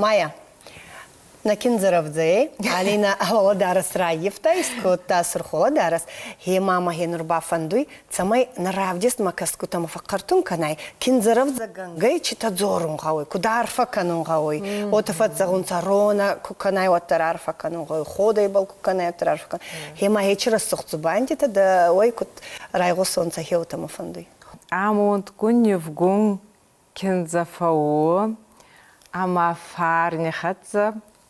Майя, нӕ киндзӕрӕвдзӕй Алина уӕлӕдарӕс раййивта, искодта сурх уӕлӕдарӕс. Хе мама хе нур бафӕндуй, цӕмӕй нӕ равдистмӕ кӕсгутӕмӕ фӕхъхъӕртун кӕнай, киндзӕрӕвдзӕгӕнгӕй читӕ дзорун гъӕуй, куд арфӕ кӕнун гъӕуй. Уотӕ фӕззӕгъунцӕ, ронӕ ку кӕнай, уӕддӕр арфӕ кӕнун гъӕуй, ходӕйбӕл ку кӕнай, уӕддӕр арфӕ кӕнун. Хе ма хечи рӕсугъд дзубандитӕ дӕ уой куд райгъосонцӕ, хеутӕмӕ фӕндуй. Амондгун, нивгун киндзӕ фӕууо ӕма фарни хӕццӕ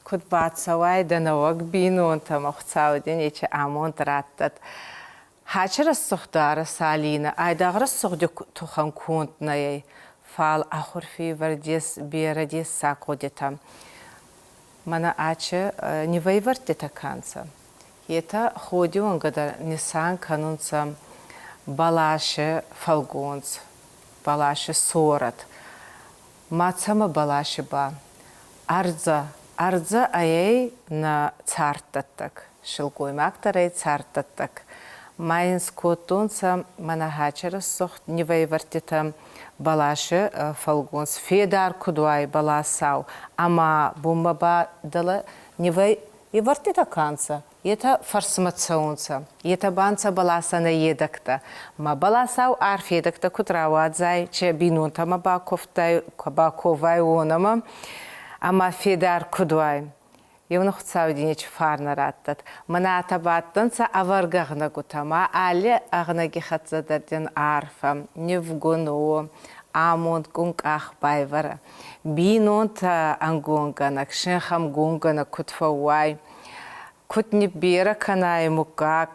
куд бацӕуай дӕ нӕуӕг бийнонтӕмӕ, Хуцау дин ечи амонд раттӕд. Хачи рӕсугъддӕр Салина айдагъ рӕсугъди тухӕн конд нӕй, фал ӕ хурфи вӕрдес берӕ дессаг гъудитӕ. Мӕнӕ ачи нивӕйвӕрдтитӕ ка нцӕ, етӕ ходи уӕнгӕ дӕр нисан кӕнунцӕ бӕласи фӕлгонц, бӕласи сорӕт. Ма цӕмӕ бӕласи ба? Ӕрдзӕ, ӕрдзӕ ӕй нӕ царддӕттӕг, силгоймаг дӕр ӕй царддӕттӕг. Ма ин скодтонцӕ мӕнӕ хачӕрӕсугъд нивӕйвӕрдтитӕ бӕласи фӕлгонц федар куд уай бӕласау ӕма бунмӕ ба дӕлӕ нивӕй ивӕрдтитӕ ка нцӕ, етӕ фӕрсмӕ цӕунцӕ, етӕ ба нцӕ бӕласӕн ӕ едӕгтӕ. Ма бӕласау арф едӕгтӕ куд рауадзай, че бийнонтӕмӕ бакувтай, баковай уонӕмӕ, ӕма федар куд уай. Еунӕг Хуцауи дин ечи фарнӕ раттӕд. Мӕнӕ атӕ бадтӕнцӕ ӕвӕргӕ ӕгънӕгутӕ, ма алли ӕгънӕги хӕццӕ дӕр дин арфӕ, нивгун уо, амондгун къах байвӕрӕ. Бийнонтӕ ӕнгонгӕнӕг, синхӕмгонгӕнӕг куд фӕууай, куд нибберӕ кӕнай муггаг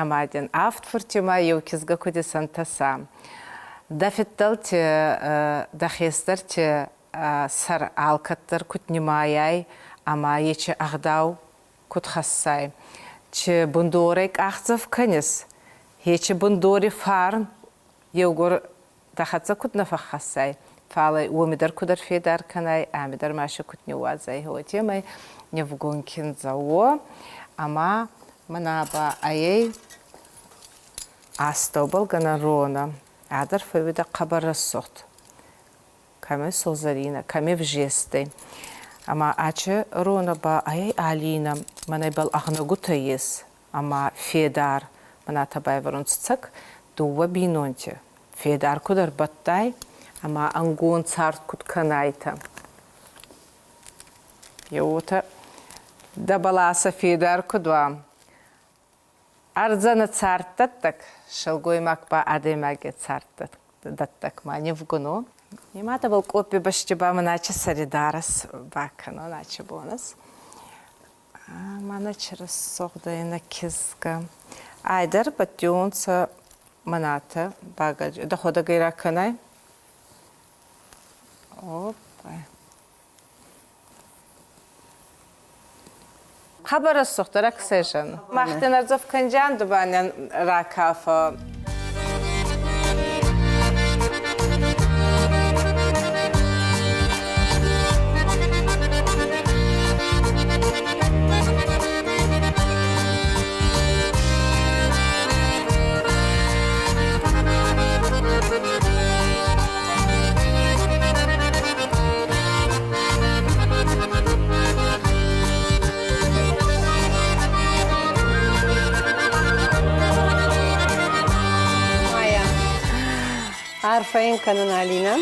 ӕма дин авд фуртемӕ еу кизгӕ куд исӕнтӕса. Дӕ фиддӕлти, дӕ хестӕрти сӕр алкӕддӕр куд нимайай ӕма ечи ӕгъдау куд хӕссай. Чи бундорӕй къахдзӕф кӕнис, ечи бундори фарн еугур дӕ хӕццӕ куд нӕ фӕххӕссай, фал ӕй уоми дӕр куд ӕрфедар кӕнай, ами дӕр ма си куд ниууадзай, уотемӕй нивгун киндзӕ уо ӕма мӕнӕ ба ӕй астӕубӕл гӕнӕн ронӕ, ӕдӕр фӕууидӕ хъӕбӕр рӕсугъд. Кӕми созарина, кӕми взестӕй. Ӕма ачи ронӕ ба ӕй Алина, мӕнӕ ибӕл ӕгънӕгутӕ ес ӕма федар, мӕнӕ байвӕрунцӕ цӕг дууӕ бийнонти. Федар куд ӕрбадтӕй ӕма ӕнгон цард куд кӕнайтӕ. Еуотӕ дӕ бӕласӕ федар куд уа, ӕрдзӕнӕ царддӕттӕг, силгоймаг ба адӕймаги царддӕттӕг ма нивгун у. Нимадӕбӕл къоппи бӕсти ба мӕнӕ сӕри дарӕс бакӕнон ачи бонус. Мӕнӕ рӕсугъдӕй нӕ кизгӕ. Айдӕр бадтиуонцӕ мӕнӕтӕ багӕджи. Дӕхуӕдӕг ӕй ракӕнай? Оппа. Хъӕбӕр рӕсугъддӕр ӕксесӕн. Мах дин ӕрдзӕф кӕнджиан дубанӕн ракафӕ. Майя, арфӕ йын кӕнын Алинӕ.